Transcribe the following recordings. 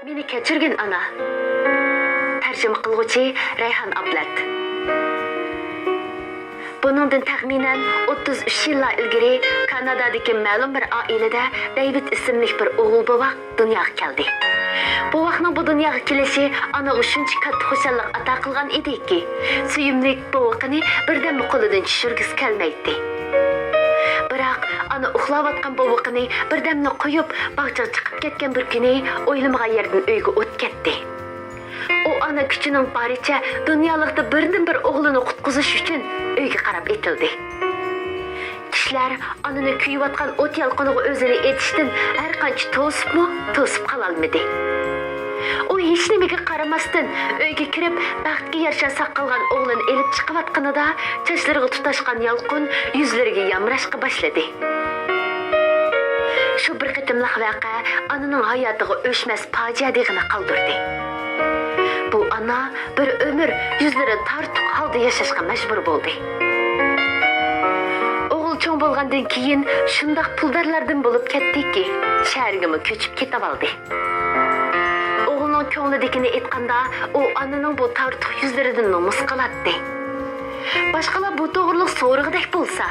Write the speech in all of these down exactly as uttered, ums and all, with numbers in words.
مېنى كەچۈرگىن، ئانا. تەرجىمە قىلغۇچى رەيھان ئابلەت. بۇنىڭدىن تەخمىنەن ئوتتۇز ئۈچ يىللار ئىلگىرى كانادادىكى مەلۇم بىر ئائىلىدە دەيۋىد ئىسىملىك بىر ئوغۇل بوۋاق دۇنياغا كەلدى. بوۋاقنىڭ بۇ دۇنياغا كېلىشى ئانىغا شۇنچە كاتتا خۇشاللىق ئاتا قىلغان ئىدىكى، سۆيۈملۈك بوۋىقىنى بىردەممۇ قولىدىن چۈشۈرگۈسى كەلمەيتتى. بىراق، ئانا ئۇخلاۋاتقان بوۋىقىنى بىردەملا قويۇپ، باغچىغا چىقىپ كەتكەن بىر كۈنى ئويلىمىغان يەردىن ئۆيگە ئوت كەتتى. ئۇ ئانا كۈچىنىڭ بارىچە دۇنيالىقتا بىردىنبىر ئوغلىنى قۇتقۇزۇش ئۈچۈن ئۆيگە قاراپ ئېتىلدى. كىشىلەر ئانىنى كۆيۈۋاتقان ئوت يالقۇنىغا ئۆزىنى ئېتىشتىن ھەرقانچە توسۇپمۇ، توسۇپ قالالمىدى. ئۇ ھېچنېمىگە قارىماستىن، ئۆيگە كىرىپ، بەختكە يارىشا ساقالغان ئوغلىنى ئېلىپ چىقىۋاتقىنىدا، چاچلىرىغا تۇتاشقان يالقۇن يۈزلىرىگە يامراشقا باشلىدى. شۇ بىر قېتىملىق ۋەقە ئانىنىڭ ھاياتىغا ئۆچمەس پاجىئە دېغىنى قالدۇردى. بۇ ئانا بىر ئۆمۈر يۈزلىرى تارتۇق ھالدا ياشاشقا مەجبۇر بولدى. ئوغۇل چوڭ بولغاندىن كېيىن شۇنداق پۇلدارلاردىن بولۇپ كەتتىكى، شەھەرگىمۇ كۆچۈپ كېتىۋالدى. ئوغلىنىڭ كۆڭلىدىكىنى ئېيتقاندا، ئۇ ئانىنىڭ بۇ تارتۇق يۈزلىرىدىن نومۇس قىلاتتى. باشقىلار بۇ توغرىلىق سورىغۇدەك بولسا،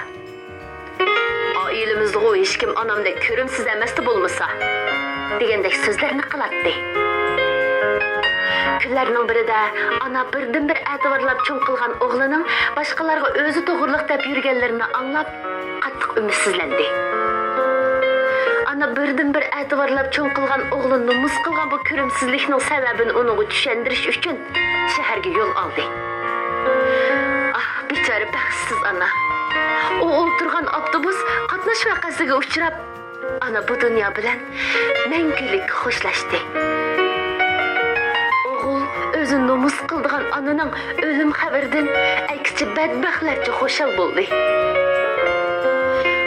«ئائىلىمىزدىغۇ ھېچكىم ئانامدەك كۆرۈمسىز ئەمەستە بولمىسا» دېگەندەك سۆزلەرنى قىلاتتى. كۈنلەرنىڭ بىرىدە ئانا بىردىنبىر ئەتىۋارلاپ چوڭ قىلغان ئوغلىنىڭ باشقىلارغا ئۆزى توغرىلىق دەپ يۈرگەنلىرىنى ئاڭلاپ، قاتتىق ئۈمىدسىزلەندى. ئانا بىردىنبىر ئەتىۋارلاپ چوڭ قىلغان ئوغلى نومۇس قىلغان بۇ كۆرۈمسىزلىكنىڭ سەۋەبىنى ئۇنىڭغا چۈشەندۈرۈش ئۈچۈن شەھەرگە يول ئالدى. ئاھ، بىچارە بەختسىز ئانا. ئۇ ئولتۇرغان ئاپتوبۇس قاتناش ۋەقەسىگە ئۇچراپ، ئانا بۇ دۇنيا بىلەن مەڭگۈلۈك خوشلاشتى. ئوغۇل ئۆزى نومۇس قىلىدىغان ئانىنىڭ ئۆلۈم خەۋىرىدىن ئەكسىچە بەتبەختلەرچە خۇشال بولدى.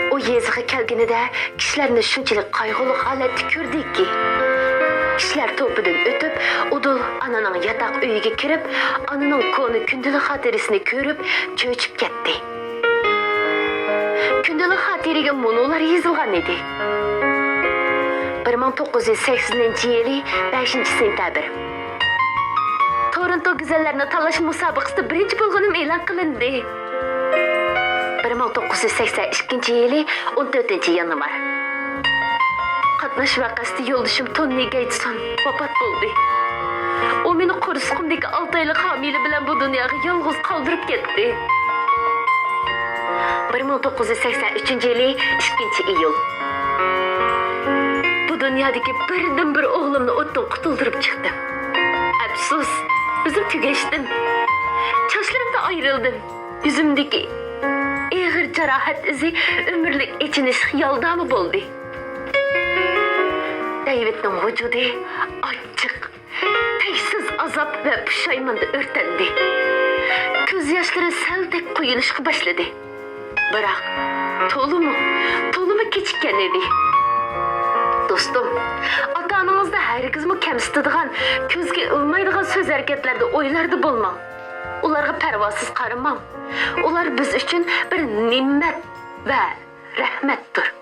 ئۇ يېزىغا كەلگىنىدە كىشىلەرنى شۇنچىلىك قايغۇلۇق ھالەتتە كۆردىكى، كىشىلەر توپىدىن ئۆتۈپ، ئۇدۇل ئانىنىڭ ياتاق ئۆيىگە كىرىپ، ئانىنىڭ كونا كۈندىلىك خاتىرىسىنى كۆرۈپ، چۆچۈپ كەتتى. كۈندىلىك خاتىرىگە مۇنۇلار يېزىلغان ئىدى. بىر مىڭ توققۇز يۈز سەكسىنىنچى يىلى بەشىنچى سېنتەبىر. تورونتو گۈزەللەرنى تاللاش مۇسابىقىسىدە بىرىنچى بولغىنىم ئېلان قىلىندى. بىر مىڭ توققۇز يۈز سەكسەن ئىككىنچى يىلى ئون تۆتىنچى يانۋار. قاتناش ۋەقەسىدە يولدىشىم توننى گەيتسون ۋاپات بولدى. ئۇ مېنى قورسىقىمدىكى ئالتە ئايلىق ھامىلە بىلەن بۇ دۇنياغا يالغۇز قالدۇرۇپ كەتتى. بىر مىڭ توققۇز يۈز سەكسەن ئۈچىنچى يىلى ئىككىنچى ئىيۇل. بۇ دۇنيادىكى بىردىنبىر ئوغلۇمنى ئوتتىن قۇتۇلدۇرۇپ چىقتىم. ئەپسۇس، ئۆزۈم تۈگەشتىم. چاچلىرىمدىن ئايرىلدىم. يۈزۈمدىكى ئېغىر جاراھەت ئىزى ئۆمۈرلۈك ئېچىنىشلىق يالداما بولدى. دەيۋىدنىڭ ۋۇجۇدى ئاچچىق، تەگسىز ئازاب ۋە پۇشايماندا ئۆرتەندى. كۆز ياشلىرى سەل تەك قۇيۇلۇشقا باشلىدى. بىراق، تولىمۇ، تولىمۇ كېچىككەن ئىدى. دوستۇم، ئاتا-ئانىڭىزدا ھەرگىزمۇ كەمسىتىدىغان، كۆزگە ئىلمايدىغان سۆز-ھەرىكەتلەردە، ئويلاردا بولماڭ. ئۇلارغا پەرۋاسىز قارىماڭ. ئۇلار بىز ئۈچۈن بىر نېمەت ۋە رەھمەتتۇر.